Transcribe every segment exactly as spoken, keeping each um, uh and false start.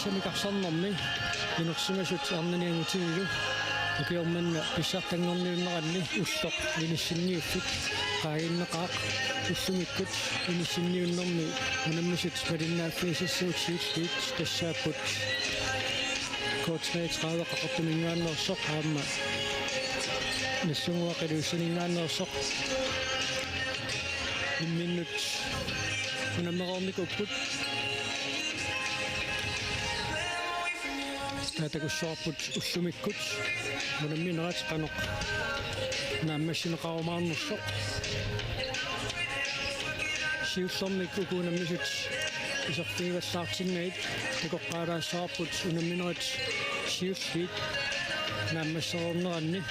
Tamakku arsarnermi inersimasut arnani angutinilu ukioq manna pissartanngorniunneranni ulloq inissinniuffik qaangiunneqaaq. Ullumikkut inissinniunnermi unammisut malinnaaffigisassagut siulliit tassaapput K treogtredive Qaqortuminngaanneersoq aamma Nagdlunguaq Ilulissaninngaanneersoq. Imminnut unammereernikuupput. Taava takussavarput ullumikkut unamminerat qanoq naammassineqarumaarnersoq. Siullermik uku unammisut iserfigivallaartinnagit takoqqaalaassavarput unamminerit siulliit naammassereerneranni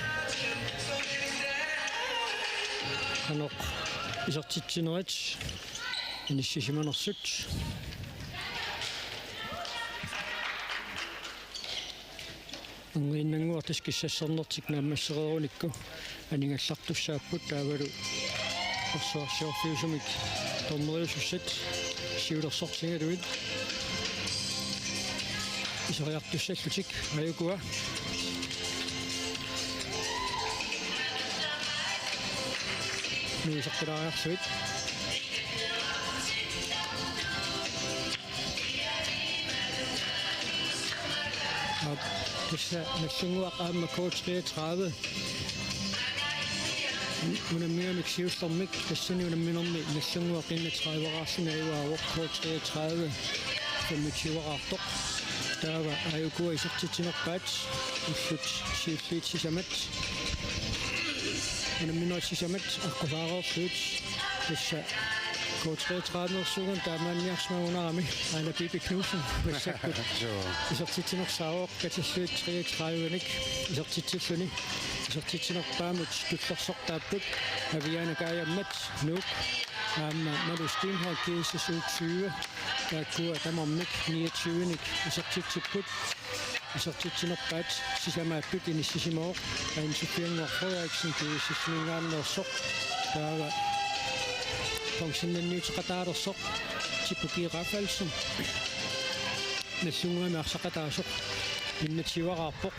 qanoq isertitsinerit inissisimanersut. Erniinnannguaq tassa kissassernertik naammassereerunikku aningallartussaapput taavalu arsuarsiorfiusumik dommeriusussat siulersortigalugit iseriartussallutik. Ajukua. Nuiseqqilaariarlugit. Aap, tassa Nagdlunguaq aamma K treogtredive unammigamik siullermik, tassani unamminermi Nagdlunguaq enogtrediveraarluni ajugaavoq, K treogtredive femogtyveraartoq. Taava ajukua isertitsinerpaat ullut siulliit sisamat. Unamminerit sisamat aqqusaareerlugit. Tassa K treogtredive-ersuugami taamaanniarsimagunarami, Aala Pipi Knudsen massakkut. Suu. Isertitsinersaavoq katillugit treogtredive-nik isertitsilluni. Isertitsinerpaamut tullersortaapput Aviana Kajammat, Nuuk, aamma Malu Steenholdt, G S S U tyve, taakkua tamarmik niogtyve-nik isertitsipput. Isertitsinerpaat sisamaattut inissisimavoq Anne Sofiannguaq Frederiksen, G S S-iminngaanneersoq, taava pensioniuteqataalersoq Tipu G. Rafaelsen, Nagdlunguami arsaqataasoq, enogtyveraarpoq.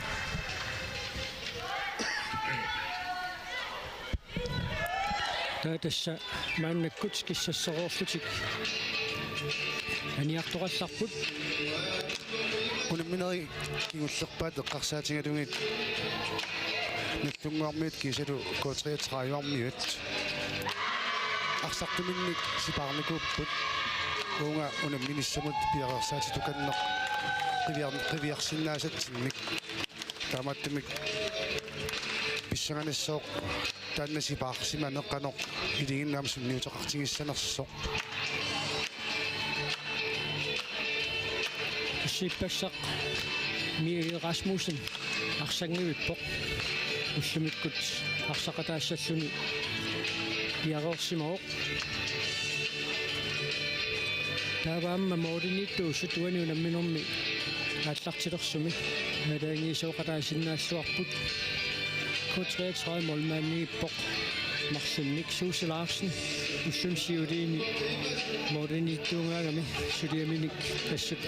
Taava tassa maannakkut kissassereerlutik aniartoqallarput. Unamminerit kingullerpaat eqqarsaatigalugit Nagdlunguarmiut kiisalu K treogtredive-miut arsartuminnik sipaarnikuupput. Uunga unamminissamut piareersaatitukanneq qiviar-, qiviarsinnaasatsinnik. Taamaattumik pissanganassaaq taanna sipaarsimaneq qanoq iliginnut aamma sunniuteqartigissanersoq. Siippassaq Mie Rasmussen arsanngivippoq. Ullumikkut arsaqataassalluni piareersimavoq. Taava aamma målimiittuusut uani unamminermi aallartilersumi aalajangiisooqataasinnaalluarput. K treogtredive målmandiippoq marlunnik. Susie Larsen ulluni siuliini målimiittuugaangami suliaminik assut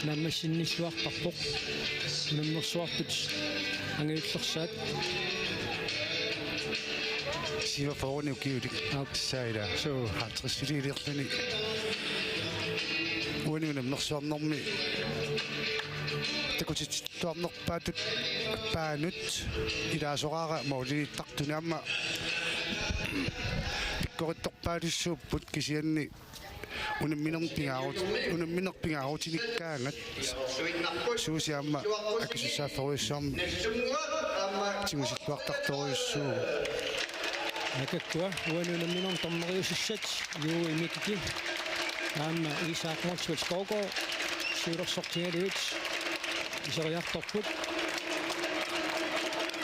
naammassinnilluartarpoq. Unammersuartut angajullersaat. Siva Forni ukiulik. Aap. Saila. Suu. Halvtreds-ililerluni. Uani unammersuarnermi takutittuarnerpaatut paanut ilaasoraara målimiittartuni aamma pikkorittorpaalussuupput kisianni unamminermi pingaarut-, unammineq pingaarutinikkaangat Suusi aamma akisussaafferujussuarmik tigusilluartartorujussuuvoq. Taakkukkua uani unamminermi dommeriusussat Juu Mikiki aamma Isak Motzfeldt Skovgaard siulersortigalugit iseriartorput.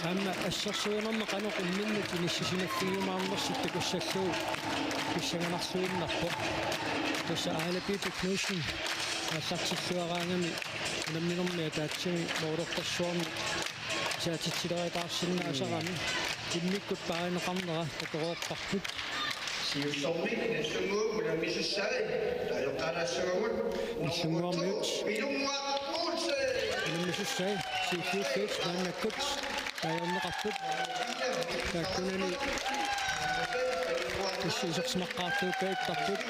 Aamma assersuinermi qanoq imminnut inissisimaffigiumaarnersut takussallugu pissanganarluinnarpoq. Tassa Aala Pipi Knudsen aallartilluaraangami unamminermi ataatsimi målerpassuarnik saatitsileritaarsinnaasarami immikkut paarineqarnera takoreerparput. Siullermik Nagdlunguup unammisassaat tajoqqaalaassagavut Nagdlunguarmiut. Unammissussai siulliullutik maannakkut taagorneqarput. Taakkunani issiisorsimaqqaartuukkaittarput.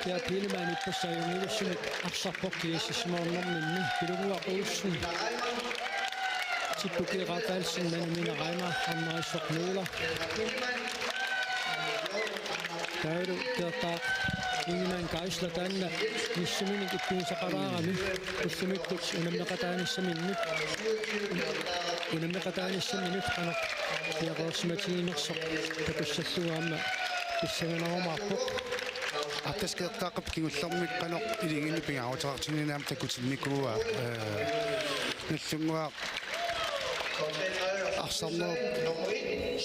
Kia Pilemann ippassaq ajunngilluinnartumik arsarpoq G S S-imeernerminni. Pilunnguaq Olsen, Tippu G. Rafaelsen, Manumina Reimer, Arnarisoq Møller. Taavalu Geertaaq Ingemann Geisler taanna nissiminik ippigisaqalaarami ullumikkut unammeqataanissaminnut, unammeqataanissaminut qanoq piareersimatiginersoq takussallugu aamma pissanganarumaarpoq. Aap, tassa Geertaaqip kingullermik qanoq iliginnut pingaaruteqartinnini aamma takutinnikuuaa, ee, Nagdlunguaq arsarnerup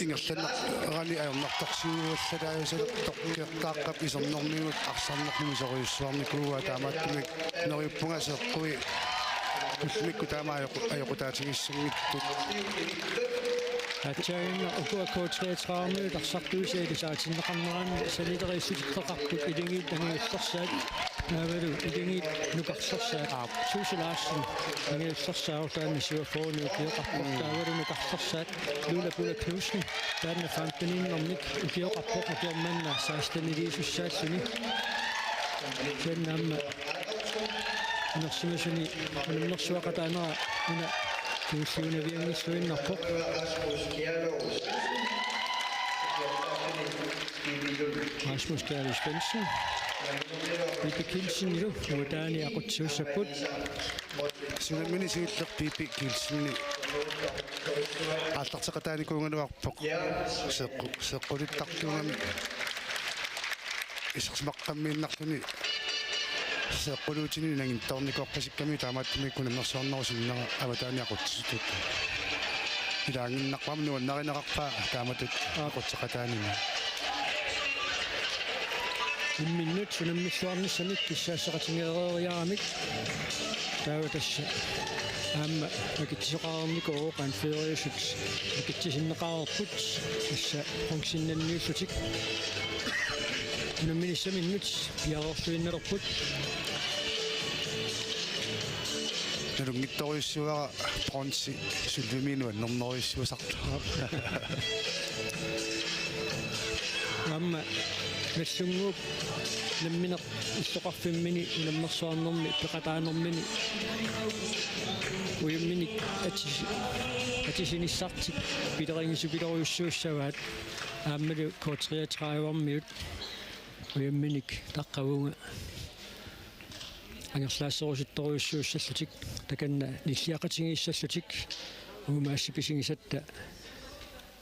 ingerlanerani ajornartorsiuallataajusalertoq Geertaaqap isernermigut arsarnermut iserujussuarnikuuaa, taamaattumik neriuppunga seeqqui ullumikkut taama ajoqu-, ajoqutaatigissanngitsut. Aatsaannguaq ukua K treogtredive-miut arsartuisa ilisaritinneqarneranni sanileriissutissaqarput iligiit angajullersaat. Taavalu iligiit nukarlersaat. Aap. Susie Larsen angajullersaat, taanna syvogfyrre ukioqarpoq. Mm. Taavalu nukarlersaat Lula Bulla Knudsen, taanna femteniinnarmik ukioqarpoq, ukioq manna seksteniliisussaalluni. Kisianni aamma inersimasuni unammersuaqataanera una kingulliunavianngilluinnarpoq. Rasmus Kjærulff Svendsen, Pipi Kielsen, ilu uataani aqutsisuussapput. Sunammineq siulleq Pipi Kielsen aallarteqataanikuugaluarpoq. Seeqqu-, seeqqulittartuugami isersimaqqammiinnarluni seeqquluutini nanginniartornikuuppasikkami, taamaattumik unammersuarnerup sinnera avataani aqutsisutut ilaanginnarpaa, nuannarineqarpaa taamatut aqutseqataanini. Imminnut unammilluarnissamik kissaasseqatigeereeriaramik. Taava tassa aamma akitsisoqareernikuuvoq, Qanoq Federiusip akitsisinneqareerput, tassa bronzennanniullutik unamminissaminnut piareerluinnalerput. Nalunngitsorujussuuara bronze sølviminnut annernerujussuusartoq. Aamma Nagdlunguup nammineq illoqarfimmini unammersuarnermi peqataanermini ujumminik atisi-, atisinissartik pilerigisupilorujussuussavaat, aammalu K treogtredive-miut ujumminik taqqavunga angerlaasserusuttorujussuussallutik, takanna nilliaqatigiissallutik, uumaassi pisigisatta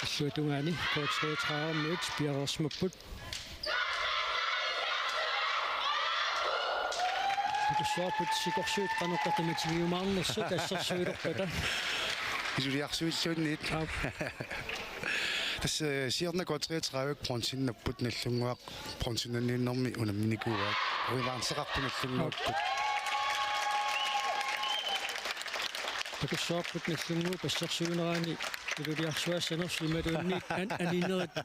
illuatungaani K treogtredive-miut piareersimapput. Takussuarput sikorsuit qanoq qimatigiumaarnersut assersuilerpata. Isuliarsuilluunniit. Aap. Tassa, eh, siorna K treogtredive bronzennapput, Nagdlunguaq bronzennanniunnermi unamminikuuaat. Revancheqarput Nagdlunguapput. Takussuarput Nagdlunguup assersuinerani iluliarsuaassanersoq imaluunniit an-, aninerit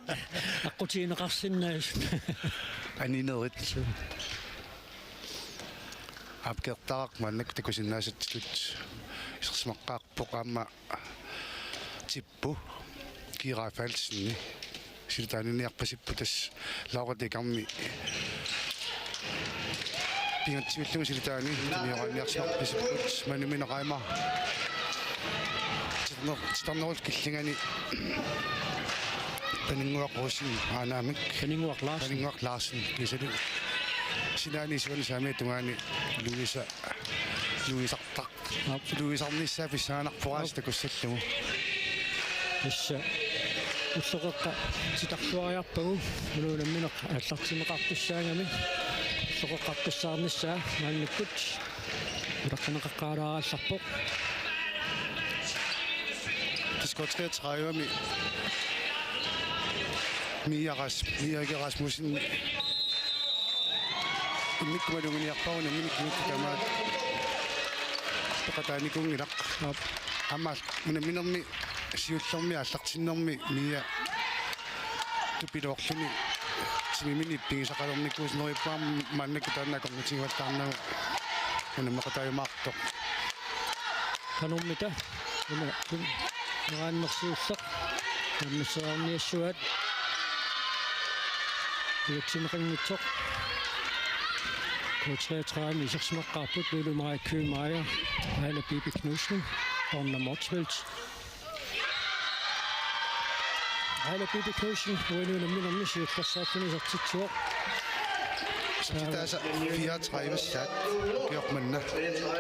aqqutigineqarsinnaasut. Aninerit. Aap, Geertaaq maannakkut takusinnaasatsigut isersimaqqaarpoq aamma Tippu G. Rafaelsen. Silataaniniarpasipput, tassa Laura Deckermi pingatsiullugu silataani tunioraanniarsimarpasipput. Manumina Reimer. Titarner-, titarnerup killingani Paninnguaq Rosing aanaamik. Paninnguaq Larsen. Paninnguaq Larsen. Kiisalu sinaani isuani saamiata tungaani Louisa, Louisartaq. Aap. Louisarnissaa pissanganarpoq aasiit takussallugu. Tassa ulloqeqqa titarluariarpagu, una unammineq aallartinneqartussaagami. Ulloqeqqartussaarnissaa maannakkut utaqqinaqaqqaarallarpoq. Tassa K treogtredive-mi Mia Ras-, Mia Rasmussen immikkut maluginiarparu unammineq kingulleq tamaat peqataanikuunngilaq. Aap. Aamma unamminermi siullermi aallartinnermi Mia tupiloorluni timimini ippigisaqalernikuusoq, neriuppunga maannakkut taanna akornutigivallaarnagu unammeqataajumaartoq. qanormita. Una tun-, nuannersiulleq. Naammasseriarniassuaat. Iluatsineqanngitsoq. K treogtredive isersimaqqaarput, Lulu Maja Kymaja, Aila Bibi Knudsen, Donna Motzfeldt. Aila Bibi Knudsen, uani unamminermi siullersaalluni isertitsivoq. Isertitaasa fireogtredive saat, ukiormanna.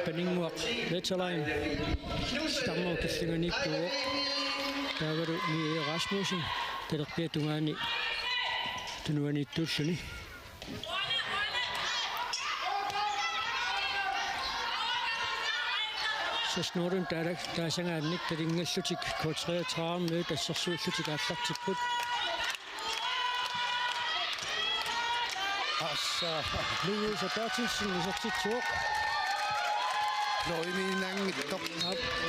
Paninnguaq Letterlein. Sitarnerup killinganiittuuvoq. Taavalu Mie Rasmussen, talerpiata tungaani tunuaniittuulluni. Seks nul taala-, taasagaannik talingallutik K treogtredive-miut assersuillutik aallartipput. Assa. Louise Berthelsen isertitsivoq. Floriminanngittoq.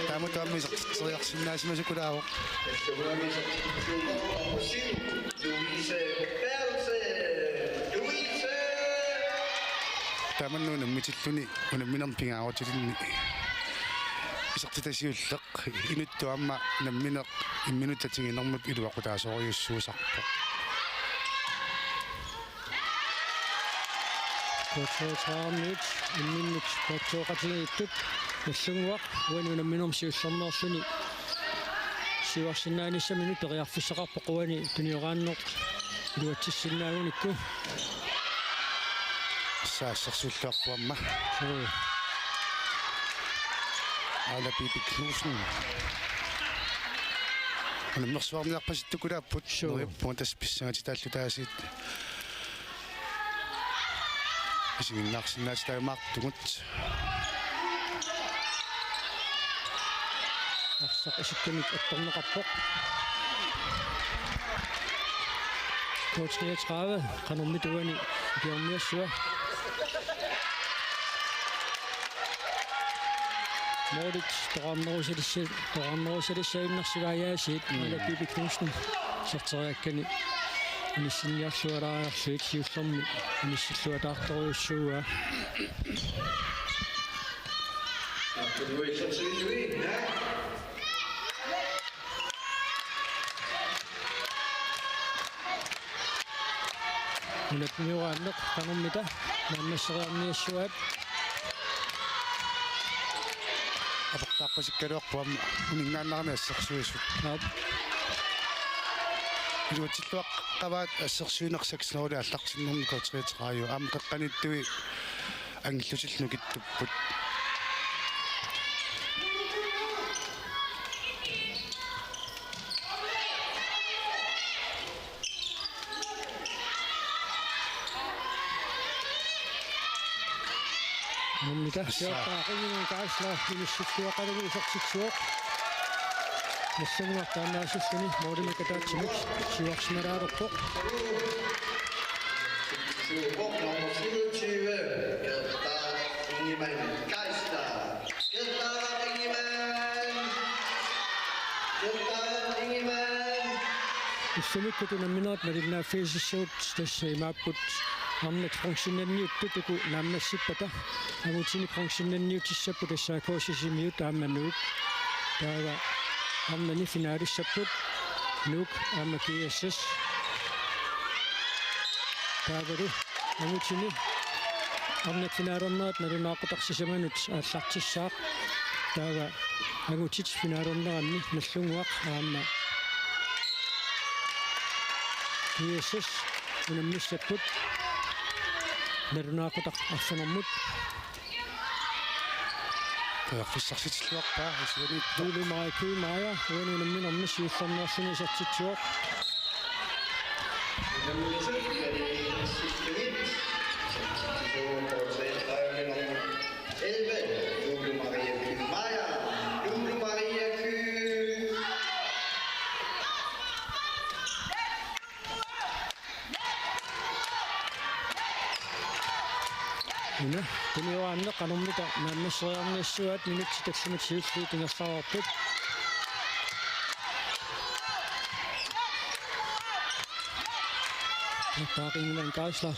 Taamatut aamma isertitseriarsinnaasimasukulaavoq. Louise Berthelsen. Louise. Tamanna unammitilluni unamminermi pingaarutilinni isertitat siulleq inuttut aamma nammineq imminut tatiginermut iluaqutaasorujussuusarpoq. K treogtredive-miut imminnut paatsoqatigiittut Nagdlunguaq uani unamminermi siullermeerluni siuarsinnaanissaminut periarfissaqarpoq uani tunioraanneq iluatsissinnaagunikku. Saassersuilluarpoq aamma. Suu. Aila Bibi Knudsen. Unammersuarniarpasittukulaapput. Suu. Neriuppunga tassa pissangatitaalluta aasiit. Isiginnaarsinnaatitaajumaartugut. Arsaq isikkamik attorneqarpoq. K treogtredive, qanormita uani ikiorniassava. Målit toqarnerusalissi-, toqarnerusalissajunnarsivai aasiit, mm, Aila Bibi Knudsen iserteriakkani inissinniarlualaariarlugit siullermik inissilluataartorujussuuaa. Una tunioraanneq qanormita naammasseriarniassuaat. Aportaarpasikkaluarpoq aamma uninngaannarani assersuisut. Aap. Iluatsilluaqqavaat assersuineq seks nul aallartinnermi K treogtredive. Aamma qeqqaniittui angillutillu nukittupput. Qanormita. Assa. Siorpaa Qinngimann Geisler inissilluaqaluni isertitsivoq. Nagdlunguaq taamaasilluni målimik ataatsimut siuarsimalaalerpoq. Nummer syvogtyve, Gerda Ingemann Geisler. Gerda Ingemann. Gerda Ingemann. Ullumikkut unamminerit malinnaaffigisassagut tassa imaapput arnat bronzennanniuttut uku naammassippata. Angutini bronzennanniutissapput S A K Sisimiut aamma Nuuk. Taava arnani finalissapput Nuuk aamma G S S. Taavalu angutini arnat finalernerat nalunaaqutaq sisamanut aallartissaaq. Taava angutit finalerneranni Nagdlunguaq aamma G S S unammissapput nalunaaqutaq arfinermut. Periarfissarsitilluarpaa isuaniittoq. Lulu Maja Kymaja uani unamminermi siullermeerluni isertitsivoq. Nummer syv, Lulu Maja Kymaja. Lulu Maja Kymaja. Una tunioraanneq qanormita naammasseriarniassuaat, minutsit tallimat siulliit ingerlareerput. Gerda Ingemann Geisler.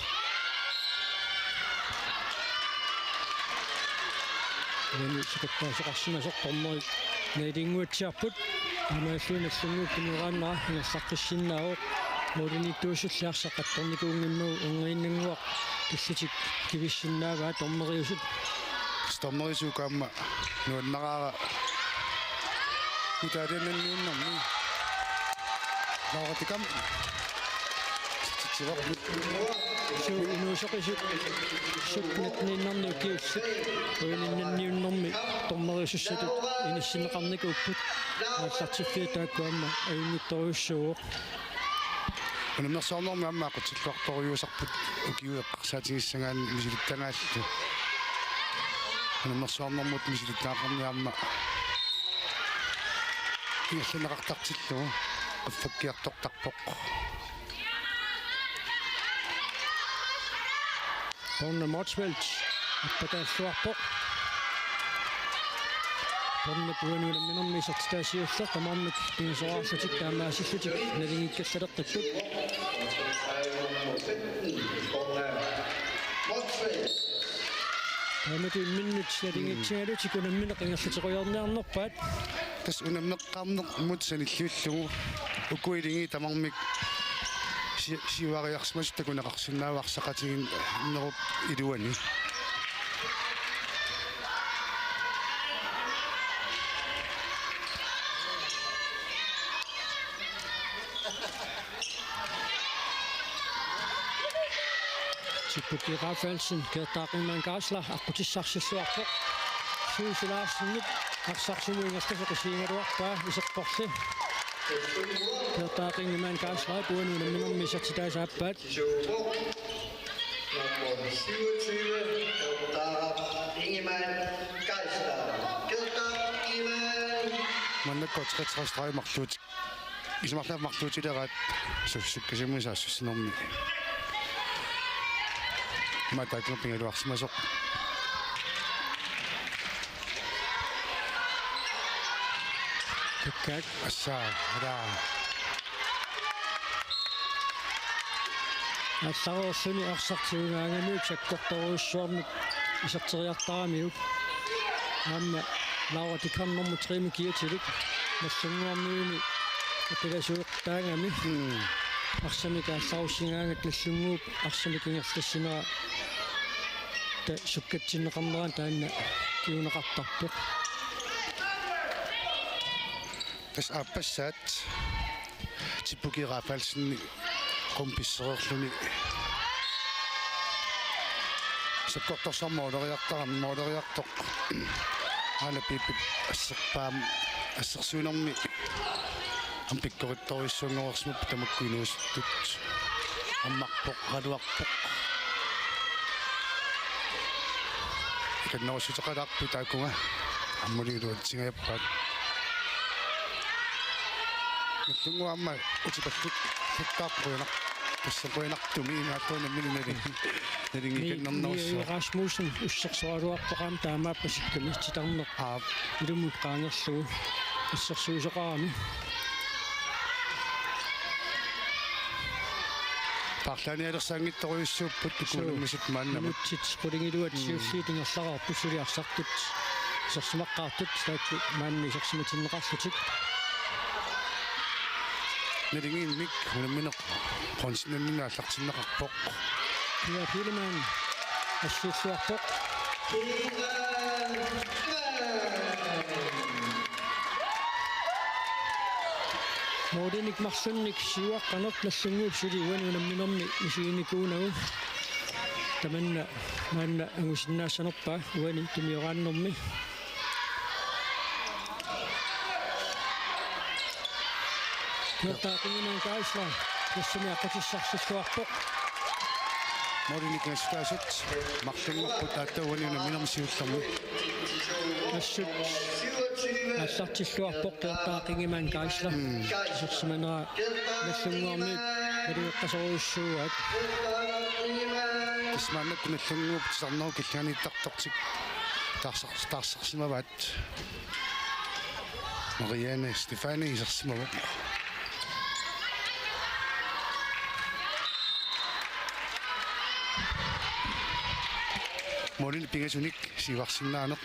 Uani sipattaasoqarsimasoq dommerit nalilinguatsiarput. Aammalu Nagdlunguup tunioraannera ingerlaqqissinnaavoq. Målimiittuusulli arsaq qattornikuunnginnagu, erngeriinnannguaq killitik kivissinnaavaa dommeriusut. Dommeriusut aamma nuannaraara. Itaaliananniunnermi. Laura Tikkam. Suu, inuusoqisut sytten-niinnerni ukiullit uininnanniunnermi dommeriusussatut inissinneqarnikuupput. Aallartiffiit taakku aamma ajunngitsorujussuuvoq. Unammersuarnermi aamma aqutsilluartorujussuusarput ukiut eqqarsaatigissagaanni misilittagaallu. Unammersuarnermut misilittagaqarneq aamma ingerlanneqartartillugu qaffakkiartortarpoq. Poorna Motzfeldt appataalluarpoq. Poorna uani unamminermi isertitaa siulleq tamarmik pingasoraarlutik taamaasillutik naligiikkallaleqqipput. Taamatut imminnut naligiitsigalutik unammineq ingerlateqqujorniarnerpaat. Tassa unammeqqaarnermut sanilliullugu uku iligiit tamarmik si-, siuariarsimasut takuneqarsinnaavoq arsaqatigiinnerup iluani. Tipuki Rafaelsen, Gerda Riemann Geisler, aqqutissarsilluarpoq. Susie Larsenip arsaq sumut ingerlasoq isigigaluarpaa iserporli. Gerda Riemann Geisler uani unamminermi isertitaasa aappaat. Nummer syvogtyve, Gerda Riemann Geisler. Gerda Riemann. Maannakkut treogtres tredive marluutik. Isumaqarluni marluutileraat su-, sukkasuumik saassussinermi. Maannakkut pigaluarsimasoq. Tukkaak. Assa, ala. Aallareerluni arsaq tigugaangamiuk sakkortoorujussuarmik iserteriartaramiuk. Aamma Laura Tikkam nummer tre-mi kiatilik Nagdlunguarmiuni atalasuuttaagami. Mm. Arsamik aallarussigaangat Nagdlunguup arsamik ingerlassinera ta-, sukkatsinneqarnera taanna kinguneqartarpoq. Tassa aappassaat Tipuki Rafaelsen qumpissereerluni sakkortoorsuarmik måleriartarami, måleriartoq aana Piipip asserpaam-, assersuinermi aamma pikkorittorujussuanngoreersimapput tamakku inuusuttut. Ammarpoq, raluarpoq. Ikannerussuteqalaarput taakunga. Aammalu iluatsingajappaat. Nagdlunguup aamma utipallu-, -lluttaarpoq qujanar-, tassa qujanartumik imaattuunamini nali-, naligiikannernerussaaq. Mia Rasmussen ussersoraluarpoq aamma taamaappasikkamik titarneq. Aap. Ilumut qaangerlugu assersuisoqarami. Paarlaanialersaanngitsorujussuupput. Suu, uku unammisut maannamut. Minutsit qulingiluat, mm, siulliit ingerlareerput suli arsartut isersimaqqaartut taakku maanna isersimatinneqarlutik. Naligiimmik unammineq bronzenimminni aallartinneqarpoq. Pia Biilmann assilluarpoq. Målinik marlunnik siuaqqaneq Nagdlunguup suli uani unamminermi misiginikuunagu. Tamanna maanna angusinnaassanerpaa uani tunioraannermi. Gerda Riemann Geisler tassami aqqutissarsilluarpoq. Målinik ingassutaasut marlunngorput taava uani unamminermi siullermi. Assut aallartilluarpoq Gerda Riemann Geisler. Mm. Isersimanera Nagdlunguarmiut malugeqqasorujussuuaat. Tassa maannakkut Nagdlunguup titarnerup killiliiniittartortik taarsar-, taarsarsimavaat. Marianne Stefani isersimavoq. Målinik pingasunik siuarsinnaaneq.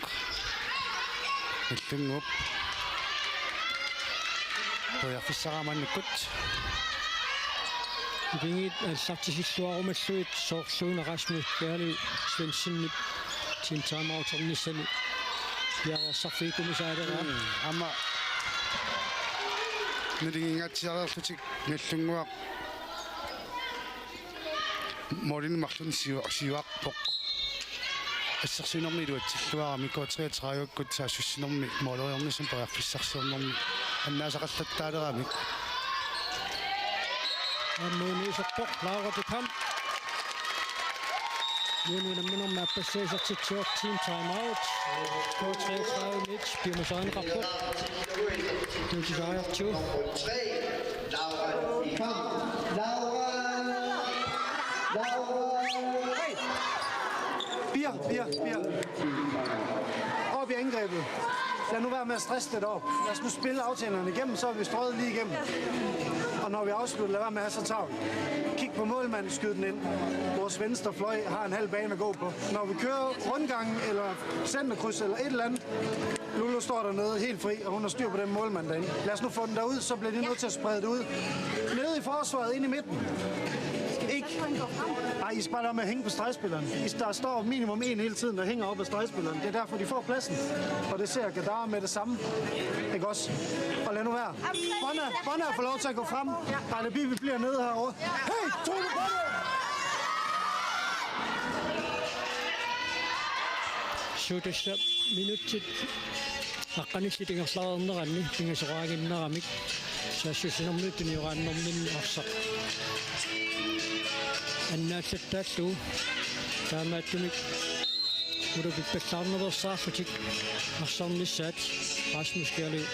Nagdlunguup periarfissaraat maannakkut. Ilingiit aallartisilluarumallugit soorluuna Rasmus Gerlev Svendsenip team timeouternissani piareersarfigiumasaaleraa. Mm, aamma nalinginngaatsiareerlutik Nagdlunguaq målinik marlunnik siu-, siuarpoq. Assersuinermi iluatsilluarami K treogtredive-kkut saassussinermi måleriarnissami periarfissarsiornermi annaasaqallattaaleramik. Aamma unnuiserpoq Laura de Kamp. Uani unamminermi aappassaa isertitsivoq team timeout. K treogtredive-mit piumasarineqarpoq. Tuutisariartigu. Laura. Laura. Laura. Hey! Pia, Pia, Pia. Op i angrebet. Lad nu være med at stresse det op. Lad os nu spille aftalerne igennem, så er vi strøget lige igennem. Og når vi afslutter, lad være med at have så travlt. Kig på målmanden, skyd den ind. Vores venstre fløj har en halv bane at gå på. Når vi kører rundgangen eller centerkryds eller et eller andet, Lulu står dernede helt fri, og hun har styr på den målmand derinde. Lad os nu få den derud, så bliver de nødt til at sprede det ud. Nede i forsvaret, ind i midten. Ikke. Ej, I skal bare lade med at hænge på stregspilleren. I, der står minimum en hele tiden, der hænger op ad stregspilleren. Det er derfor, de får pladsen. Og det ser Gadara med det samme. Ikke også? Og lad nu være. Bånda, Bånda får lov til at gå frem. Dejle Bibi bliver nede herovre. Hey, tro nu på det! Suutassa minutsit aqqanillit ingerlareerneranni pingasoqaaginnaramik saassussinermut tunioraannerminni arsaq annaallattaallugu, taamaattumik ulapippallaarnersaarlutik arsarnissaat Rasmus Gerlev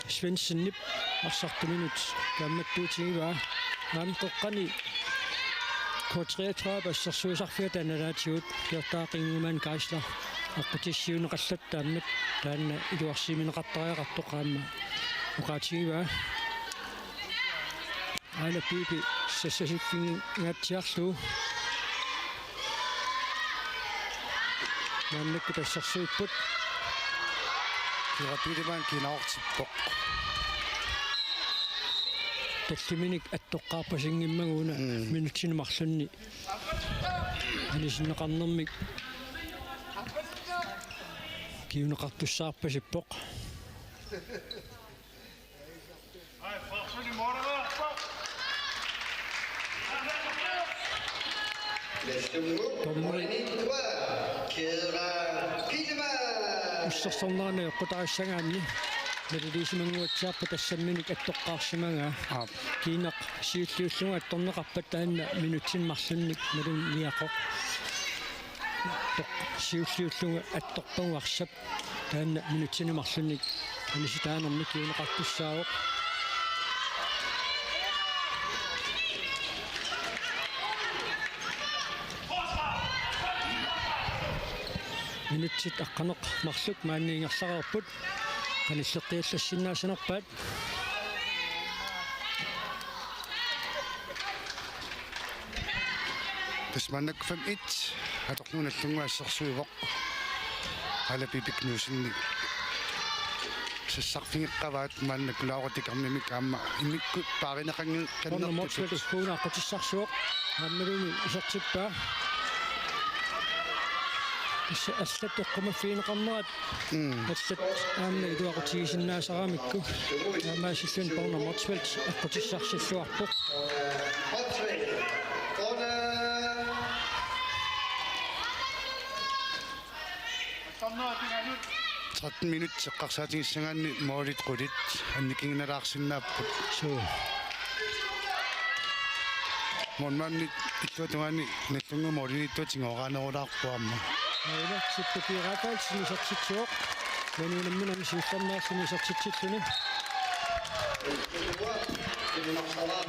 Svendsenip arsartuminut kaammattuutigivaa. Maani qeqqani K treogtredive assersuisarfiata nalaatigut Kjartaa Qinguman Geisler aqqutissiuunneqallattaammat taanna iluarsiuminneqartariaqartoq aamma oqaatigivaa. Aana Bibi sassasiffiginngitsiarlugu. Maannakkut assersuipput. Kira Biilemann kinaartippoq. Tallimanik attoqqaarpasinngimmagu una. Mm. Minutsini marlunni anisinneqarnermik kinguneqartussaarpasippoq. Dommeri ussersornerani eqqutarissagaanni maliliisimanguatsiarpoq, tassamminik attoqqaarsimagaa. Aap. Kiinaq siulliullunga attorneqarpat taanna minutsini marlunnik malunniaqoq. Attoq-, siulliullunga attorpagu arsap taanna minutsini marlunnik anisitaanermik kinguneqartussaavoq. Minutsit aqqaneq-marluk maani ingerlareerput. Qanilleqqiallassinnaassanerpaat. Tassa maannakkut fem et atorlugu Nagdlunguaq assersuivoq. Aana Bibi Knudsenip sassarfigeqqavaat maannakkut Laura de Kampimik aamma immikkut paarineqanngikkaluartutut. Bornholm Motzfeldt uffuuna aqqutissarsivoq. Aammalumi isertippaa. Tassa allat eqqumaffigineqarnerat. Mm. Allat aamma iluaqutigisinnaassaramikku. Taamaasilluni Bornholm Motzfeldt aqqutissarsilluarpoq. Tretten minut eqqarsaatigissagaanni målit qulit annikinnerulaarsinnaapput. Suu. Målmandit illuatungaani Nagdlunguup målimiittuata tigoraanerulaarpoq aamma. Aana Sippa Kira Rafaelsen isertitsivoq. Maani unamminermi siullermeerluni isertitsilluni.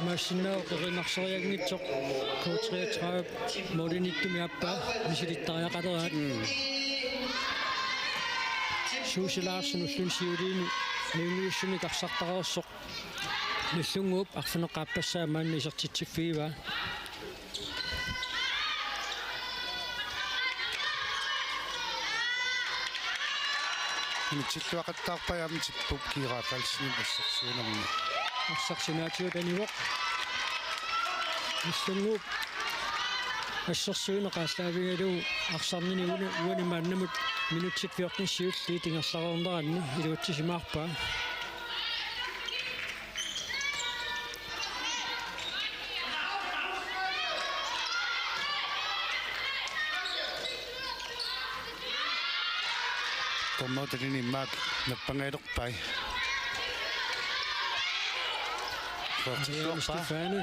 Imaassinnaavoq erinarsoreeranngitsoq K treogtredive målimiittumik aappaa misilittariaqaleraat. Mm. Susie Larsen ulluni siuliini ajunngitsunik arsartareersoq. Nagdlunguup arfineq-aappassaa maanna isertitsiffigivaa. Inissilluaqattaarpaa aamma tippup Kiira Falsinip assersuinermi. Arsaq sinaatigut anivoq. Nagdlunguup assersuineq aallaavigalugu arsarnini uani, uani maannamut minutsit fjorten siulliit ingerlareerneranni iluatsisimaarpaa. Dommerit aamma nappangajalerpai. Aamma Stefani.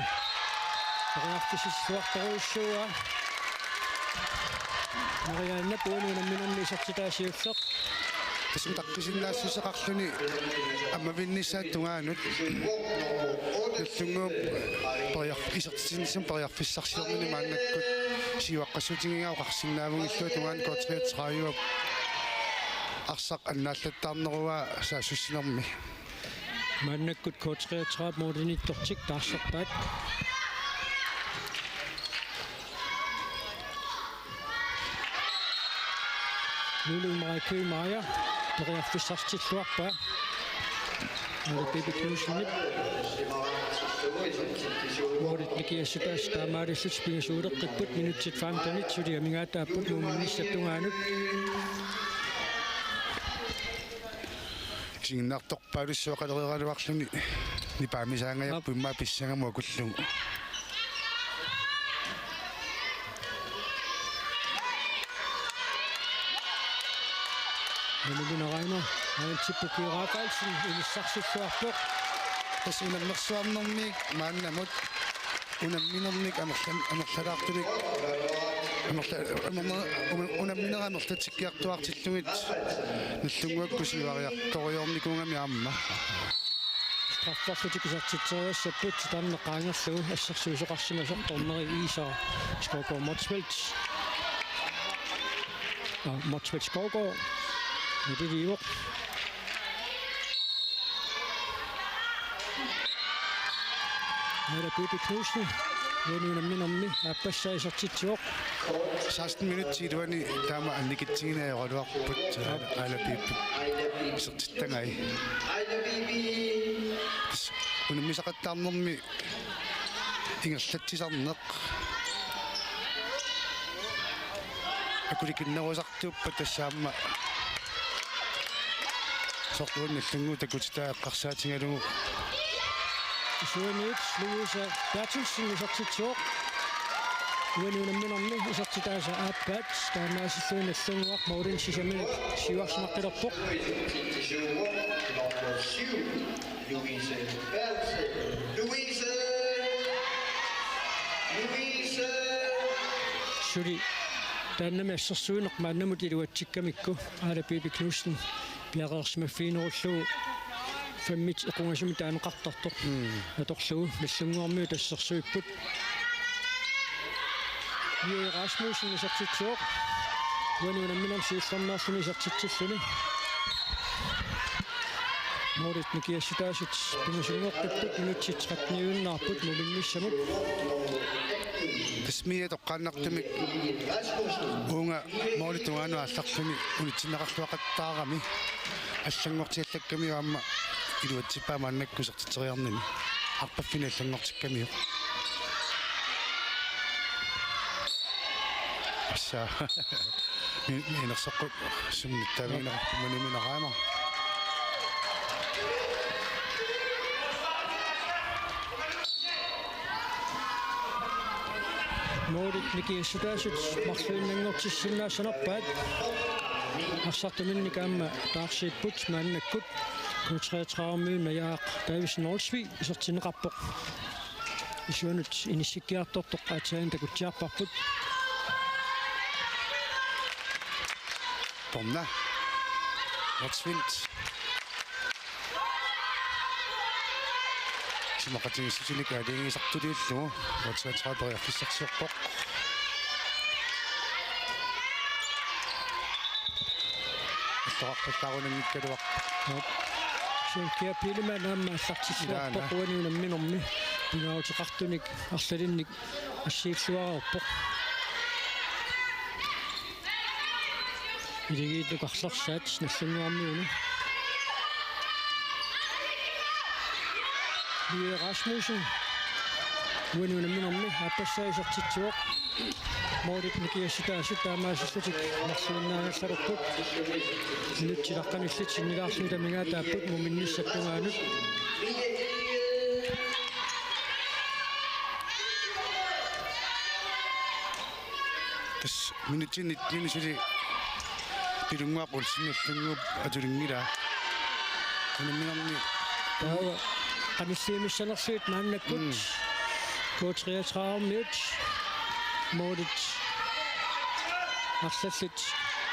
Periarfissilluartorujussuuaa. Mariannap uani unamminermi isertitaa siulleq. Tassa utaqqisinnaassuseqarluni ammavinnissaata tungaanut. Nagdlunguup periarf-, isertitsinissamut periarfissarsiornini maannakkut siuaqqassuutigigaa oqarsinnaavunngillugu tungaanut K treogtredive arsaq annaallattaarneruaa saassussinermi. Maannakkut K treogtredive målinittortik taarserpaat. Lulu Maja Køgh Meyer periarfissarsitilluarpaa. Aala Bibi Knudsenip målit nikiassutaasut taamaalillutik pingasuuleqqipput, minutsit femtenit suli amigaataapput Muuminnissap tungaanut. Isiginnaartorpaalussuaqalereeraluarluni nipaamisaangajappoq immaqa pissangamut akullugu. Nunumina Raimo, Aantippu Kiira Rafaelsen, inissarsilluarpoq. Tassa unammersuarnermiit maannamut unamminermik amerlan-, amerlalaartunik, amerla-, amerla-, una-, unammineq amerlatsikkiartuaartillugit Nagdlunguakkut siuariartorujornikuugami aamma. Strafferlutik isertitseriassapput, taanna qaangerlugu assersuisoqarsimasoq dommeri Iisaq Skovgaard Motzfeldt. Aa, Motzfeldt Skovgaard. Naliliivoq. Aala Bibi Knudsen. Uani unamminermi aappassaa isertitsivoq. Seksten minutsit iluani taama annikitsiginajoraluarput, Aala Bibi isertittagai. Unammisaqattaarnermi ingerlatsisarneq akulikinnerusartuuppat tassa aamma soorlu Nagdlunguup takutitaa eqqarsaatigalugu. Isuaniit Louise Berthelsen isertitsivoq. Uani unamminermi isertitaasa aappaat, taamaasilluni Nagdlunguaq målini sisamanik siuarsimaqqilerpoq. Nummer syv, Louise Berthelsen. Louise! Louise! Suli taannami assersuineq maannamut iluatsikkamikku Aala Bibi Knudsen piareersimaffiginerullugu femmit equngasumik taaneqartartoq. Mm. Atorlugu Nagdlunguarmiut assersuipput. Juri Rasmussen isertitsivoq. Uani unamminermi siullermeerluni isertitsilluni. Målit nikiassutaasut pingasunngoqqipput, minutsit tretteniunnaarput Muuminnissamut. Tassa Mia toqqaannartumik uunga målip tungaanut aallarluni unitsinneqarluaqattaarami allanngortiallakkamiuk aamma iluatsippaa maannakkut isertitseriarnini. Arpaffinni allanngortikkamiuk. Tassa. Ni-, ni-, inersoqqut summittaavigineqarpoq Manumina Raimo. Målit nikiassutaasut marluinnanngortissinnaassanerpaat. Arsartuminnik aamma taarsiipput maannakkut K treogtredive-miunneq Jaak Davidsen Olsvig isertinneqarpoq. Isuanut inissikkiartortoq aatsaat takutsiarparput. Tonna. Motzfeldt. Isumaqatigiissutinik aalajangiisartuliullugu. Motzfeldt periarfissarsiorpoq. Alloqarpallaarunanngikkaluaq. Jop. Svenkia Biilmann aamma aallartilluarpoq. Ilaana. Uani unamminermi pingaaruteqartunik arlalinnik assiilluareerpoq. Iligiit nukarlersaat Nagdlunguarmiuni. Lie Rasmussen. Uani unamminermi aappassaa isertitsivoq. Målit nikiassutaasut taamaasillutik marluinnaagallarput. Minutsit aqqanillit sinnilaarlugit amigaataapput muminnissap tungaanut. Tassa minutsit nitten suli Pilunnguaq Olsen Nagdlunguup atulinngilaa. Unamminermi. Taava qanilliimissanersuit maannakkut. Mm. K treogtredive-miut. Målit arlallit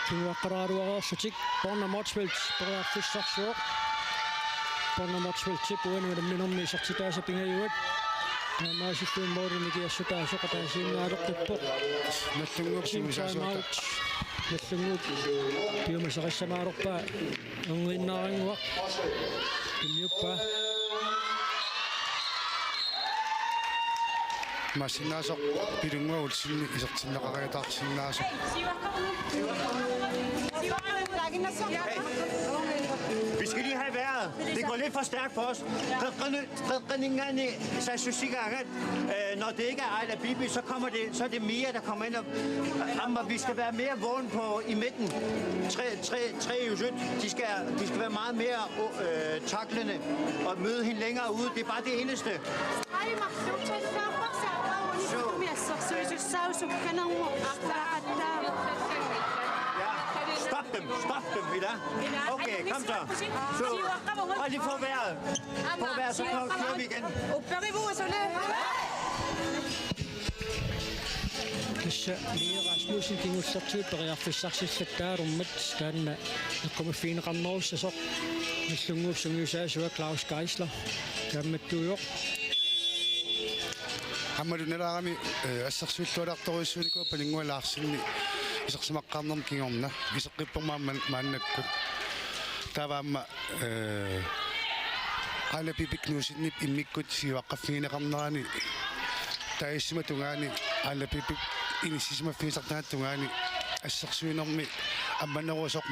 kinguaqqaraluareerlutik. Borna Motzfeldt periarfissarsivoq. Borna Motzfeldtip uani unamminermi isertitaasa pingajuat. Taamaasillutik målit nikiassutaasoq ataasiinnaaleqqippoq. Nagdlunguup Team siusaasuata. Timeout. Nagdlunguup piumasaqissamaalerpaa. Erniinnarannguaq. Tunniuppaa. Imaassinnaavoq Pilunnguaq Olsen isertinneqariataarsinnaasoq. Vi skal lige have vejret. Det går lidt for stærkt for os. Qeqqani-, qeqqaninngaanniit saassussigaangat, øh, når det ikke er Aila Bibi, så kommer det, så er det Mia, der kommer ind og, jamen, vi skal være mere vågen på i midten. Tre, tre, tre i U sytten. De skal, de skal være meget mere, øh, taklende og møde hende længere ude. Det er bare det eneste. Ja. Stop dem, stop dem, Ila. Okay, kom så. Så, bare lige få vejret. Få vejret, så kører vi igen. Tassa Mia Rasmussen kingullertigut periarfissarsillattaarmat taanna eqqumaffigineqarnerussasoq Nagdlunguup sungiusaasua Claus Geisler kaammattuujoq. Aammalu nalaarami, øh, assersuilluartorujussuunikuuvoq Pilunnguaq Larsenip isersimaqqaarnermi kingorna iseqqippoq maan-, maannakkut. Taava aamma, øh, Aila Bibi Knudsenip immikkut siuaqqaffigineqarnerani taagissima tungaani Aila Bibi inissisimaffigisartagaq tungaani assersuinermi ammanerusoq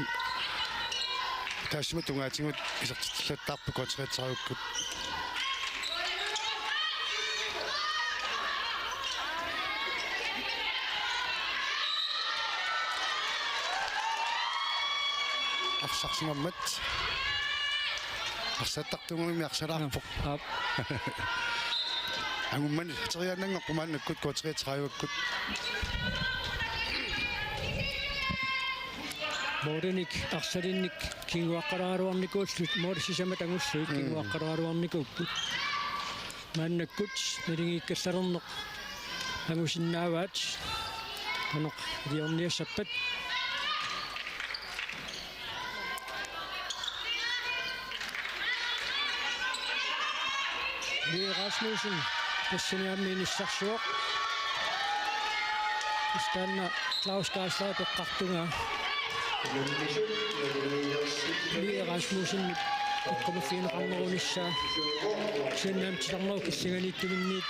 taassuma tungaatigut isertitsillattaarput K treogtredive-kkut. Arsarsimammat. Arsartartuugami arsalaarpoq. Aap. Angummat teriaannanngorpoq maannakkut K treogtredive-kkut. Målinik arsalinnik kinguaqqaraluarnikuullutik, målit sisamat angullutik. Mm. Kinguaqqaraluarnikuupput. Maannakkut naligiikkallalerneq angusinnaavaat. Qanoq iliorniassappat. Lie Rasmussen tassani aamma inissarsivoq. Taanna Claus Geisler toqqartugaa. Lie Rasmussen eqqumaffigineqarnerunissaa. Siannaam titarnerup killinganiittuminniit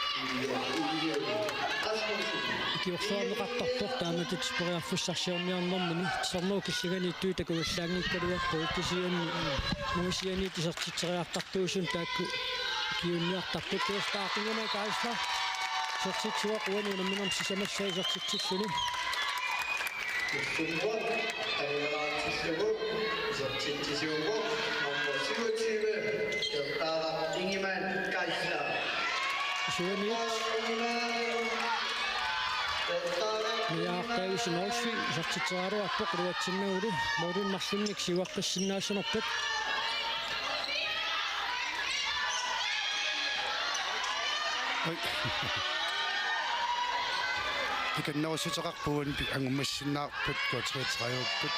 ikiorluarneqartarpoq taamatut periarfissarsiorniarnermini. Titarnerup killinganiittut takugallaanngikkaluarput kisianni ungasianiit isertitseriartartuusunut taakku ikiuunniartarput. Tuustaartingunaa Geisler isertitsivoq uani unamminermi sisamassaa isertitsilluni. Istuuvoq, ajornartillugu, isertitsisuuvoq, nummer syvogtyve, Gertara Ingemann Geisler. Isuaniit. Ingemann. Gertara Mia Artagisen Olsvig, isertitseraluarpoq qiluatsinnagulu, målinik marlunnik siuaqqissinnaassanerput. Oj. Ikannerussuteqarpoq uani angummassinnaarput K treogtredive-kkut.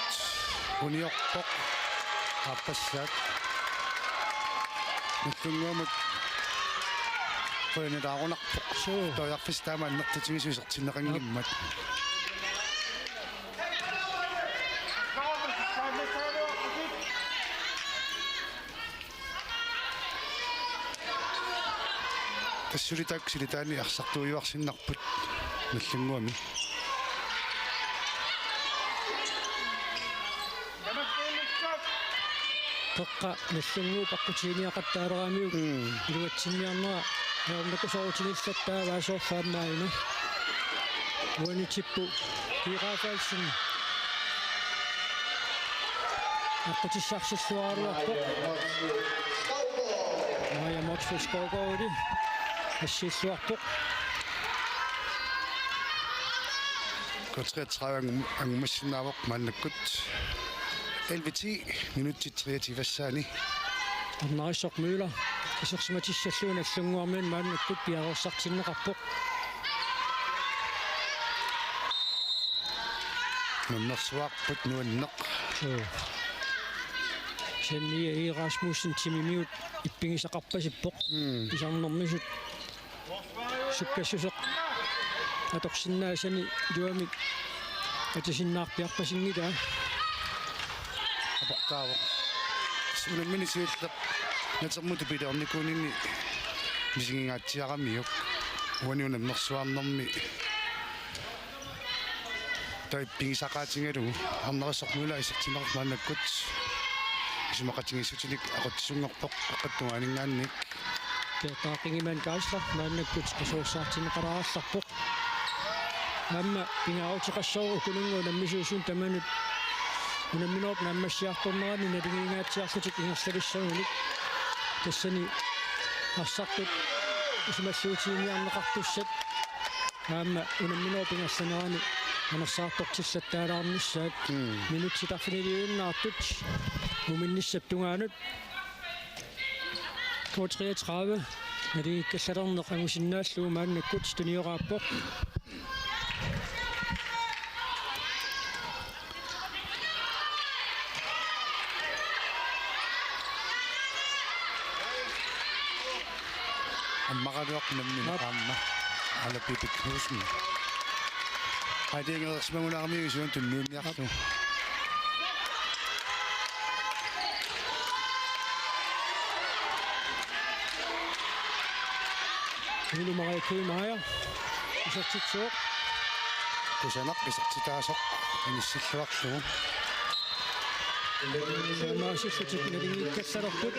Uniorpoq. Aappassaat. Nagdlunguamut. Qujanilaarunarpoq. Suu. Periarfissaq taama annertutigisoq isertinneqanngimmat. Tassa suli taakku silataanni arsartuujuarsinnarput Nagdlunguami. Peqqa Nagdlunguup aqqutiginiaqattaaleramiuk. Mm. Iluatsinniarnera ajornakusoorutigillattaavaa soorlu aamma aina. Uani tippu Kira Rafaelsen aqqutissarsilluaraluarpoq. Maja Motzfeldt Skovgaard assiilluarpoq. K treogtredive angum-, angumassinnaavoq maannakkut. Elleve ti minutsit treogtyve-ssaani. Arnarisoq Møller isersimatissallugu Nagdlunguarmiunit maannakkut piareersartinneqarpoq. Unammersuarput nuanneq. Suu. Ksenija E. Rasmussen timimiut ippigisaqarpasippoq. Mm. Pisarnermisut sukkassuseq atorsinnaasani iluamik atisinnaarpiarpasinngilaa. Aportaavoq. Unammineq siulleq natermut piliornikuunini misigingaatsiaramiuk. Uani unammersuarnermi taava ippigisaqaatigalugu Arnarisoq Møller isertinneqarpoq maannakkut. Isumaqatigiissutinik aqutsisunngorpoq aqqaneq-tungaaninngaanniit. Peter Ingemann Geisler maannakkut qasuersaartinneqalaarallarpoq. Aamma pingaaruteqassaaq ukununnga unammisuusunut tamanut unamminerup naammassiartornerani naligiingaatsiarlutik ingerlavissagunik. Tassani arsartut isumalluutiginiarneqartussat aamma unamminerup ingerlanerani anersaartortillattaalaarnissaat. Mm. Minutsit arfiniliuinnartut muminnissap tungaanut. K treogtredive naligiikkallalerneq angusinnaallugu maannakkut tunioraappoq. Ammaraluaq nammineq. Aap. Aamma Aala Pipi Knudsen. Aatiingereersimagunarami isuan tunniunniarlugu. Aap. Lulu Maria Kuimaja isertitsivoq. Kusanaq isertitaasoq inissilluarlugu. Taamaasillutik naligiikkallalerput.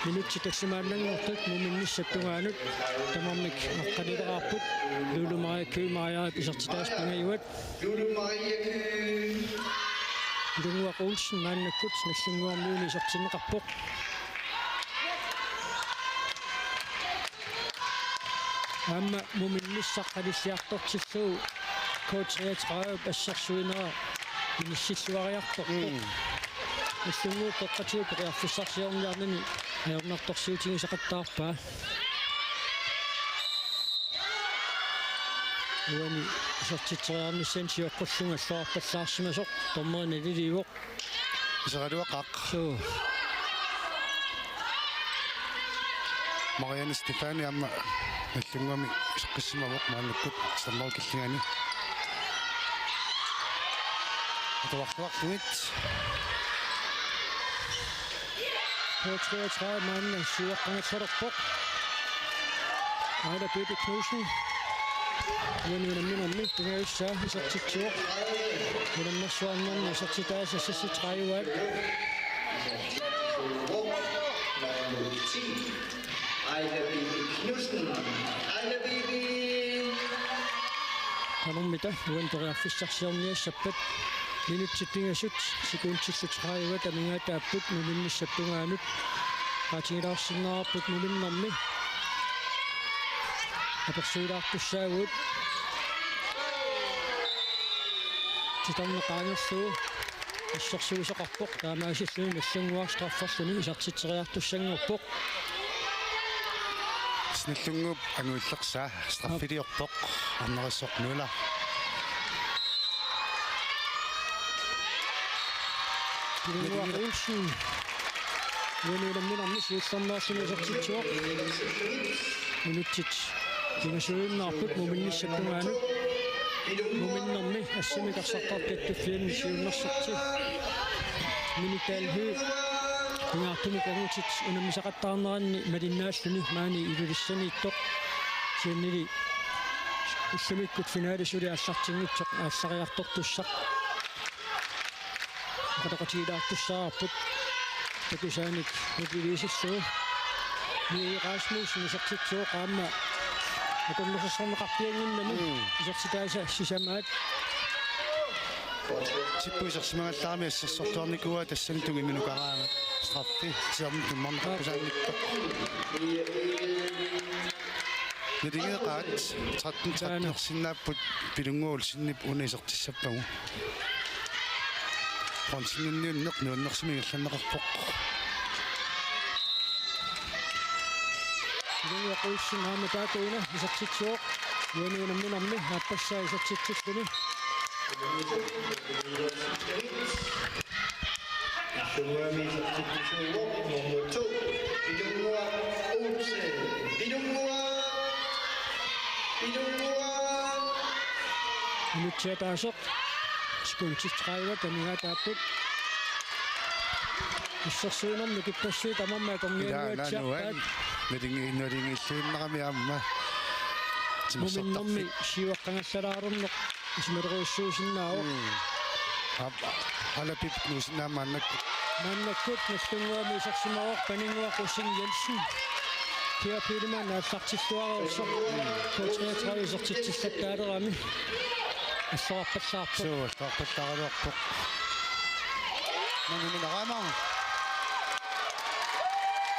Minutsit tallimaannanngortut muminnissap tungaanut tamarmik aqqanileraarput. Lulu Maria Kuimaja isertitaasoq pingajuat. Lulu Maria Kuimaja. Ilunguaq Olsen maannakkut Nagdlunguarmiuni isertinneqarpoq. Aamma muminnissaq qanilliartortillugu K treogtredive assersuinera inissilluariartorpoq. Mm. Nagdlunguup Peqqatigut periarfissarsiorniarnani ajornartorsiutigisaqattaarpaa. Uani isertitseriarnissani sioqqullunga alluarpallaarsimasoq dommeri naliliivoq. Iseraluaqaaq. Suu. Marianne Stefani aamma Nagdlunguami iseqqissimavoq maannakkut siorna killingani. Atuarluarlugit. K treogtredive maanna siuaqqangersalerpoq. Aila Peter Knudsen. Uani unamminermi pingajussaa isertitsivoq. Unammersuarnermi isertitaasa seksogtredive-at. Aila Bibi Knudsen. Aila Bibi. Qanormita uani periarfissarsiorniassappat? Minutsit pingasut sekundillu tredive amigaataapput muminnissap tungaanut. Qaatigilaarsinnaavarput muminnermi. Apersuilaartussaavugut. Titarneq qaangerlugu assersuisoqarpoq, taamaasilluni Nagdlunguaq strafferluni isertitseriartussanngorpoq. Nagdlunguup anguillersaa straffiliorpoq, Arnarisoq Møller. Ilunguaq Olsen. Uani unamminermi siullermeerluni isertitsivoq. Minutsit pingasuinnarput muminnissap tungaanut. Muminnermi assamik arsartartut Kattuffianni siunnersorti Mini Dalby pingaartumik angutit unammisaqattaarneranni malinnaalluni maani Ilulissaniittoq. Kisiannili ullumikkut finale suli aallartinngitsoq aallariartortussaq. Qanoqatigilaartussaavarput. Takusaanik mobiliisillugu. Mie Rasmussen isertitsivoq aamma. Akornusersorneqarpiannginnami. Mm. Isertitaasa sisamaat. Tipput isersimagallarami assersortuarnikuuaa tassani tungiminnukaraangat. Straffi. Siorna tummarneqartusaanngitsoq. Naligiinnarpaat tretten tretten-ersinnaapput Pilunnguaq Olsenip una isertissappagu. Hanseniniunneq nuannersumik ingerlanneqarpoq. Pilunnguaq Olsen aamma taakkuina isertitsivoq. Uani unamminermi aappassaa isertitsilluni. Nummer to, Pilunnguaq Olsen. Pilunnguaq. Pilunnguaq. Minutsit ataaseq. Sekundit tredive amigaataapput. Assersuinermi kippassuit tamarmik akornuanngikkaluarpaat. Ilaa, nalingilluinnarami aamma. Muminnermi siuaqqangallalaareerneq isumalerujussuusinnaavoq. Mm. Aap, alapip nuusinnaammaannak. Maannakkut Nagdlunguami isersimavoq Paninnguaq Rosing Jensen. Kia Pilemann aallartilluareersoq. K treogtredive isertitsillattaalerami. Assorarpallaarpoq. Suu, assorarpallaaraluarpoq. Maanna mineraama.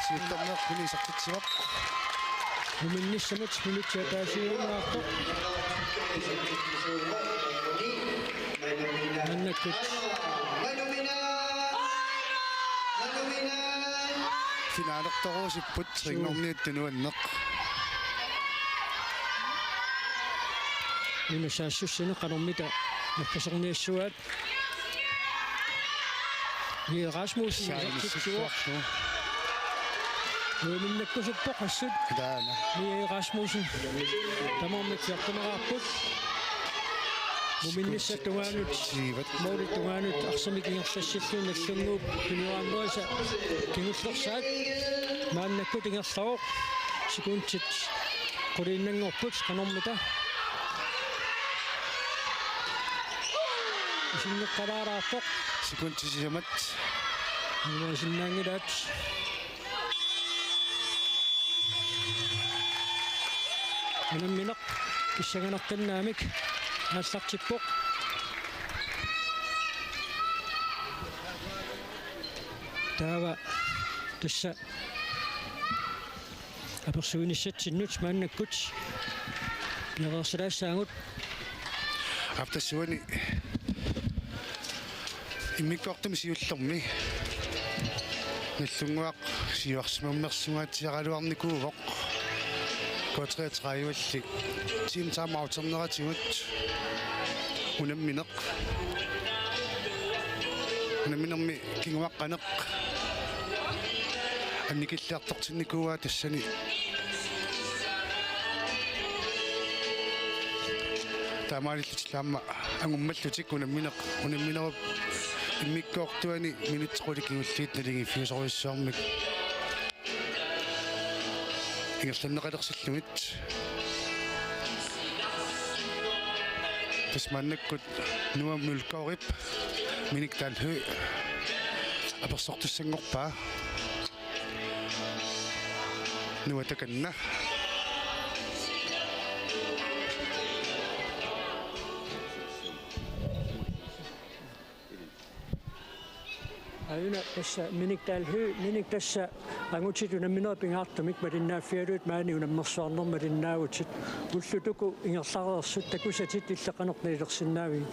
Siullermeerput isertitsivoq. Muminnissamut minutsit ataasiinnartoq. Maannakkut. Finalertorusupput ringnguarniut tunuanneq. Una saassussineq qanormita naggaserniassuaat. Mie Rasmussen isertitsivoq. Uiminnakkasuppoq assut. Taana. Mie Rasmussen. Tamarmik siortuneqarput. Muminnissap tungaanut. Siivat. Målip tungaanut arsamik ingerlassilluni Nagdlunguup piniaraannerisa kingullersaat. Maannakkut ingerlavoq. Sekundit quliinnanngorput qanormita. Isinneqqalaaraarpoq. Sekundit sisamat. Imasinnaanngilaat. Unammineq pissanganartinnaamik aallartippoq. Taava tassa apersuinissatsinnut maannakkut piareersilaassaagut. Aap, tassuuna immikkoortumi siullermi Nagdlunguaq siuarsimammersungaatsiaraluarnikuuvoq. K treogtredive-lli timeout-erneratigut unammineq. Unamminermi kinguaqqaneq annikilliartortinnikuuaa tassani. Taamaalillutillu aamma angummallutik unammineq, unamminerup immikkoortuani minutsit qulit kingulliit naligiiffiusorujussuarmik ingerlanneqalersillugit. Tassa maannakkut Noah Mølgaardip Minik Dahl Høegh apersortussanngorpaa. Noah, takanna. Aajuna tassa Minik Dahl Høegh, Minik, tassa angutit unamminerit pingaartumik malinnaaffigalugit maani unammersuarnermi malinnaavutit. Ullut uku ingerlareersut takusatit illit qanoq nalilersinnaavigit?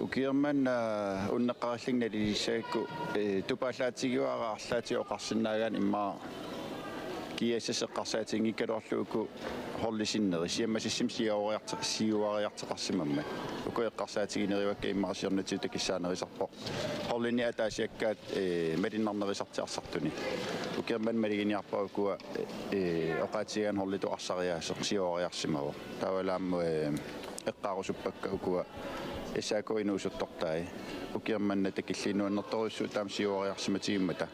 Ukiormanna, aa, unneqqarillunga nalilissagakku, ee, tupaallaatigiuara arlaatigut oqarsinnaagaanni immaqa G S S eqqarsaatiginngikkaluarlugu uku holdit sinneri siammasissumik siuariarte-, siuariarteqarsimammat. Uku eqqarsaatiginerivakka immaqa siornatigut takissaanerisarpoq holdinik ataasiakkaat, ee, malinnarnerisartik arsartunik. Ukiormanna maluginiarpara ukua, ee, oqaatigigaanni holditut arsariaaseq siuariarsimavoq. Taavalu aamma, ee, eqqaarusuppakka ukua S A K inuusuttortai. Ukiormanna takillugu nuannertorujussuuvoq taama siuariarsimatigimmata.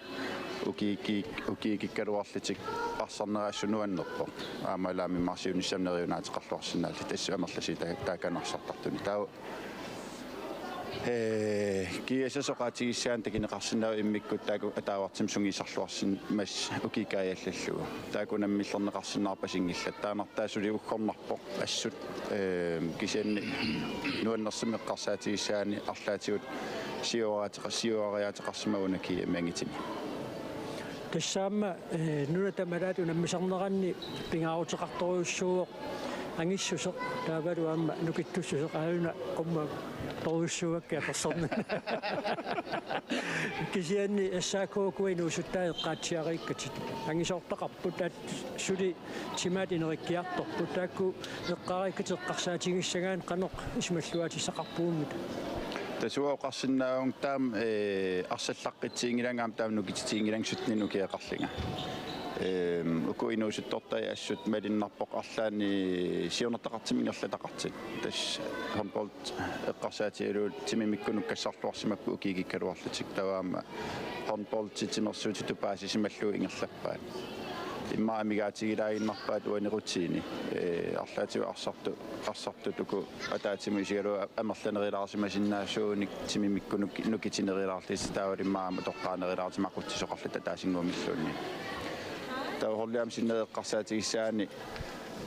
Ukiikki-, ukiikikkaluarlutik arsarnerat assut nuannerpoq. Aammalu aamma immaqa siunissami neriunaateqarluarsinnaallutik assut amerlasuut taa-, taakani arsartartunik. Taava, ee, GSS oqaatigissaanni takuneqarsinnaavoq immikkut taakku ataavartumik sungiusarluarsimasut ukiukkut kaajallallugu. Taakku unammillerneqarsinnaarpasinngillat. Taannartaa suli uggornarpoq assut, ehm, kisianni nuannersumik eqqarsaatigissaanni arlaatigut siuariaateqa-, siuariaateqarsimagunarpoq G M-imi angutini. Tassaammat, eh, nuna tamalaat unammisarneranni pingaaruteqartorujussuuvoq angissuseq taavalu aamma nukittussuseq aajuna qumma torujussuuakka apersornani. Kisianni S A K ukua inuusuttaat eqqaatsiariikkatit. Angisoortaqarput aat suli timaat inerikkiartorput taakku eqqaariikkatit eqqarsaatigissagaanni qanoq isumalluaatissaqarpugut? Tassa uanga oqarsinnaavunga taama, eh, arsallaqqittiginngilanga aamma taama nukititiginngilanga syttenit ukioqarlunga. Ehm, uku inuusuttortai assut malunnarpoq arlaanni siunertaqartumik ingerlataqartut. Tassa håndbold eqqarsaatigalugu timimikkununnga nukkassaarluarsimapput ukiukikkaluarlutik. Taava aamma håndboldit timersuutitut paasisimallugu ingerlappaat. Immaqa amigaatigilaaginnarpaat uani rutini. Eh, arlaatigut arsartut, arsartut uku ataatsimut isigalugu amerlanerulaarsimasinnaasuunik timimikkununnga nukitinerulaarlutik taavalu immaqa aamma toqqaanerulaarlutik maqutsisoqarlutik ataasinnguamilluunniit. Taava holdi aamma sinneri eqqarsaatigissagaanni,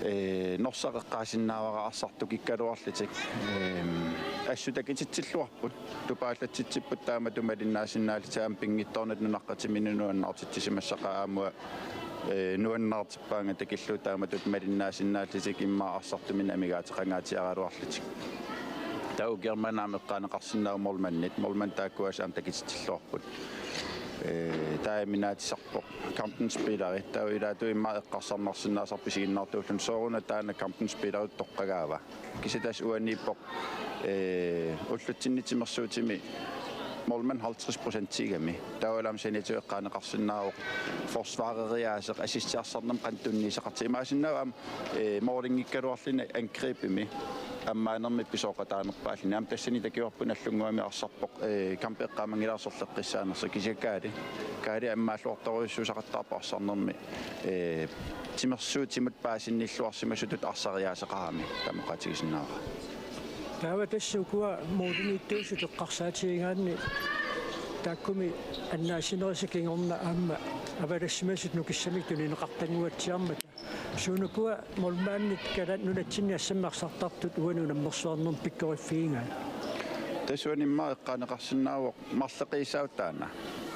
eh, Norsaq eqqaasinnaavara arsartut kikkaluarlutik. Ehm, assut takutitsilluarput. Tupaallatsitsipput taamatut malinnaasinnaalluni aamma pinngitsoornata nunaqqatiminut nuannaartitsisimassaqaaq aamma, eh, nuannaartippaanga takullugu taamatut malinnaasinnaalluni immaqa arsartuminnik amigaateqangaatsiaraluarlutik. Taava ukioq manna aamma eqqaaneqarsinnaavoq målmandit. Målmandit taakku assut aamma takutitsilluarput. Eh, taava imminut atisarpoq kampens spillerit. Taava ilaatigut immaqa eqqarsarnarsinnaasarpoq isiginnaartuulluni sooruna taanna kampens spilleritut toqqagaava. Kisianni tassa uaniippoq, eh, ullutsinni timersuutimi målmand halvtreds procent igami. Taavalu aamma saniatigut eqqaaneqarsinnaavoq forsvareriaaseq assistiarsarnermut qanoq tunniussaqartigineqarnersoq imaassinnaavoq aamma, eh, målingikkaluarluni angribimi ammaanermi pisooqataanerpaalluni. Aamma tassani takuarput nallunnguamik arsarpoq, eh, kampi eqqaamanngilara sorleqqissaanersoq kisianni Kaali. Kaali ammaalluartorujussuusaqattaarpoq arsarnermi, eh, timersuutimut paasinnilluarsimasutut arsariaaseqarami taama oqaatigisinnaavara. Taava tassa ukua målimiittuusut eqqarsaatigigaanni taakkumi annaassinerisa kingorna aamma avalassimasut nukissamik tunineqartannguatsiarmata. Suunukua målmandit Kalaaleq nunatsinni assammik arsartartut uani unammersuarnermi pikkoriffigigaat? Tassa uani immaqa eqqaaneqarsinnaavoq marloqiusaavoq taanna.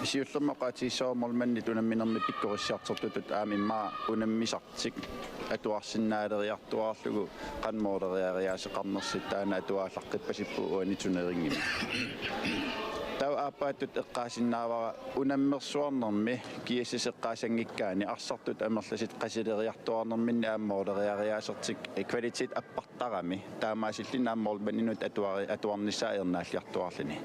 Siullermik oqaatigissavara målmandit unamminermi pikkorissiartortutut aamma immaqa unammisartik atuarsinnaaleriartuaarlugu qanoq måleriariaaseqarnersut taanna atuaalaqqippasipput uani turneringimi. Taava aappaattut eqqaasinnaavara unammersuarnermi GSS eqqaasanngikkaanni arsartut amerlasuut qasileriartuaarnerminni aamma måleriariaasertik kvalitet appartarami taamaasilluni aamma målmandinut atuari-, atuarnissaa ajornaalliartuaarluni.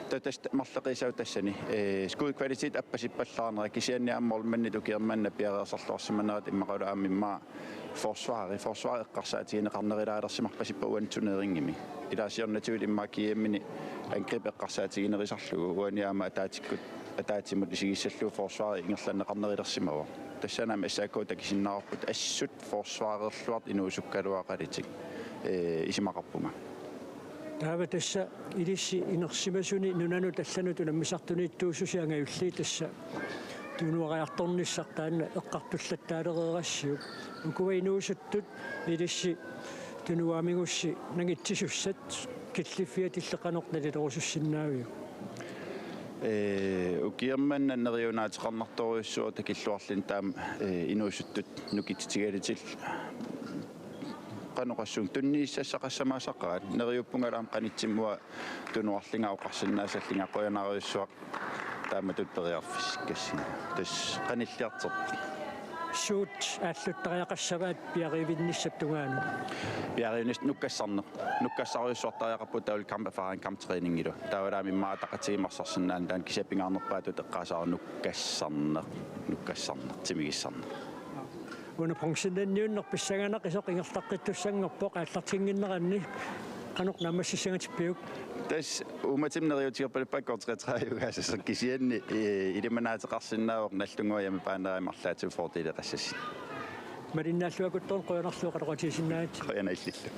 Taava tassa marloqiusaavoq tassani, eh, skuddkvalitet appasippallaarnera kisianni aamma målmandit ukioq manna piareersarluarsimanerat immaqalu aamma immaqa forsvari, forsvari eqqarsaatigineqarnerulaalersimarpasippoq uani turneringimi. Ilaasiornatigut immaqa GM-ini angreb eqqarsaatiginerusarlugu uani aamma ataatsikkut, ataatsimut isigissallugu forsvari ingerlanneqarnerulersimavoq. Tassani aamma S A K takusinnaavarput assut forsvarerluartut inuusukkaluaqalutik, eh, isumaqarpunga. Taava tassa ilissi inersimasuni nunanut allanut unammisartuniittuussusia angajulliit tassa tunuariartornissaq taanna eqqartullattaalereerassiuk. Ukua inuusuttut ilissi tunuaamigussi nangitsisussat killiffiatulli qanoq nalilerusussinnaaviuk? Eh, ukioq manna neriunaateqarnartorujussuuvoq takulluarluni taama, eh, inuusuttut nukititigalutillu qanoq oqassuunga tunniussassaqassamaasaqaat neriuppungalu aamma qanittumi uanga tunuarlunga oqarsinnaasallunga qujanarujussuaq taamatut periarfissakkassinga. Tassa qanilliartorpoq. Suut aalluttariaqassavaat piareersinnissap tungaanut? Piareersinnissaq nukkassarneq. Nukkassarujussuartariaqarpugut taavalu kamp erfaring, kamp træningilu. Taavalu aamma immaqa ataqatigiinneq arsarsinnaaneq taanna kisianni pingaarnerpaatut eqqaasavarput nukkassarneq. Nukkassarneq. Timigissarneq. Una bronzenniunneq pissanganaq isoq ingerlaqqittussanngorpoq aallartinnginneranni qanoq naammassissangatippiuk? Tassa uummatimmi neriuutigerpaluppaat K treogtredive-ugaasoq kisianni, eh, ilimanaateqarsinnaavoq Nagdlunguaq hjemmebane aamma arlaatigut fordeleqassasut. Malinnaalluakkuttoorn qujanarlu oqaloqatigisinnaagakkit. Qujanaq illillu.